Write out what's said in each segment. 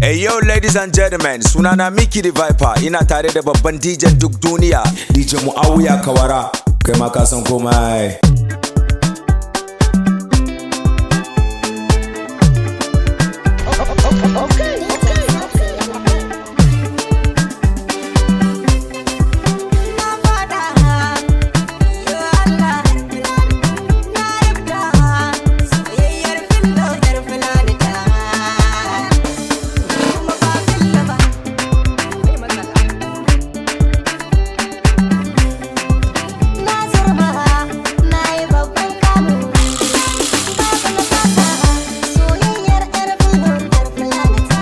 Hey yo, ladies and gentlemen, sunana Mickey the Viper, ina tare da babban DJ duk duniya, DJ Muawiya Kawara. Kai ma ka san komai. Na fada, yo Allah, na rubda soyayyar fillo yar fulani ta, kuma ba fillo ba, mai matsala. Na zurma, na yi babban kamu, babu na fasa soyayyar yar fillo yar fulani ta.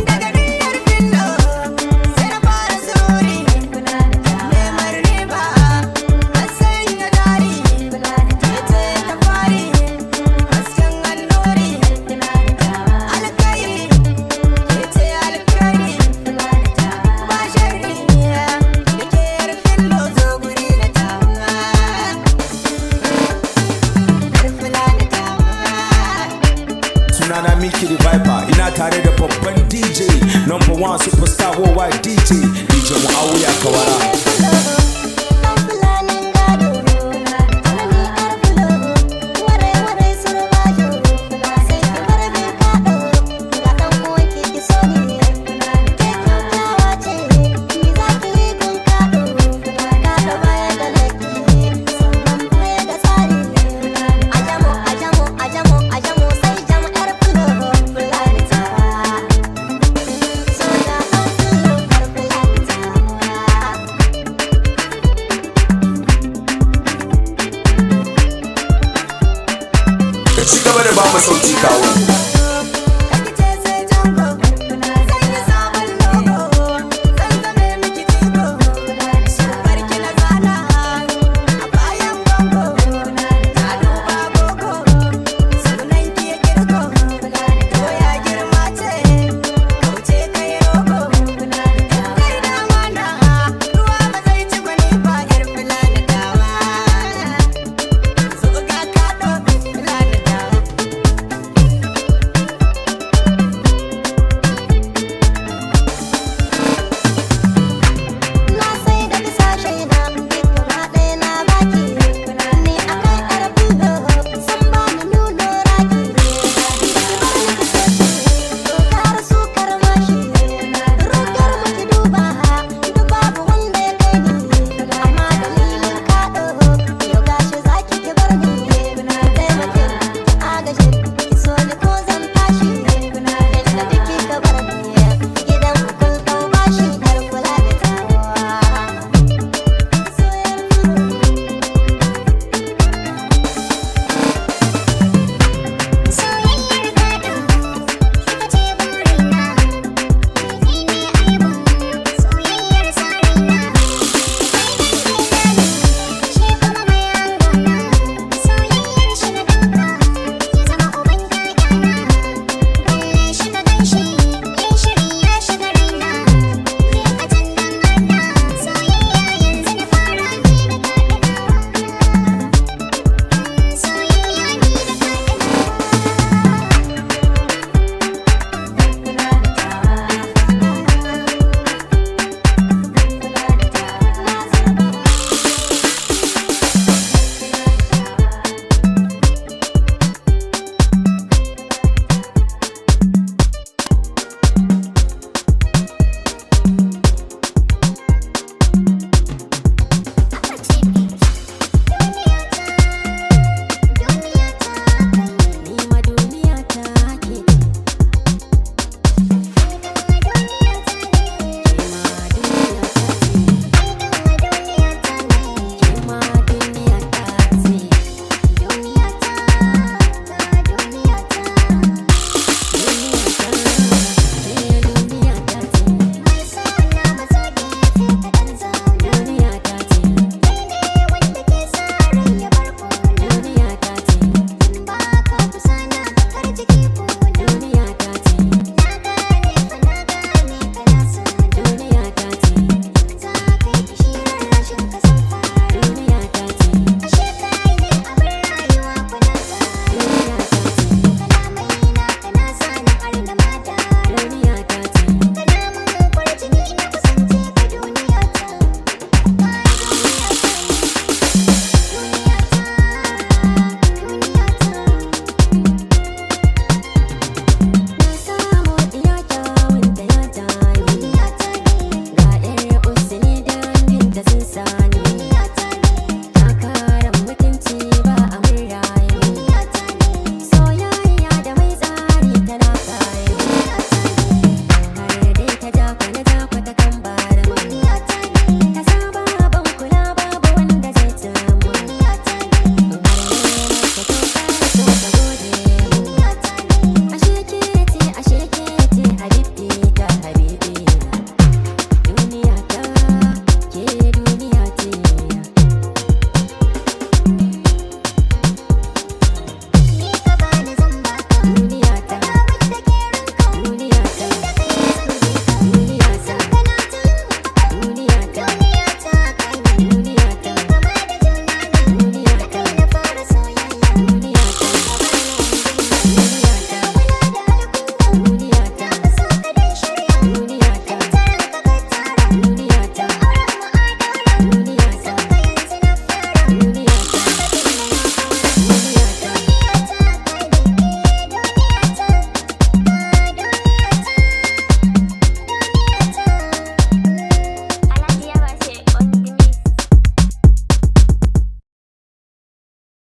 Daga niyyar fillo sai na fara sururi, neman riba a sanya jari, ita ta fari hasken annuri, alkairi ita alkairi ba sharri da ke yar fillo zo guri na tawa, yar fulani tawa. Sunana Mickey the Viper, ina tare da babban DJ, number one superstar worldwide DJ, DJ Muawiya Kawara. Ka ci gaba da ba mu sauti, kawo.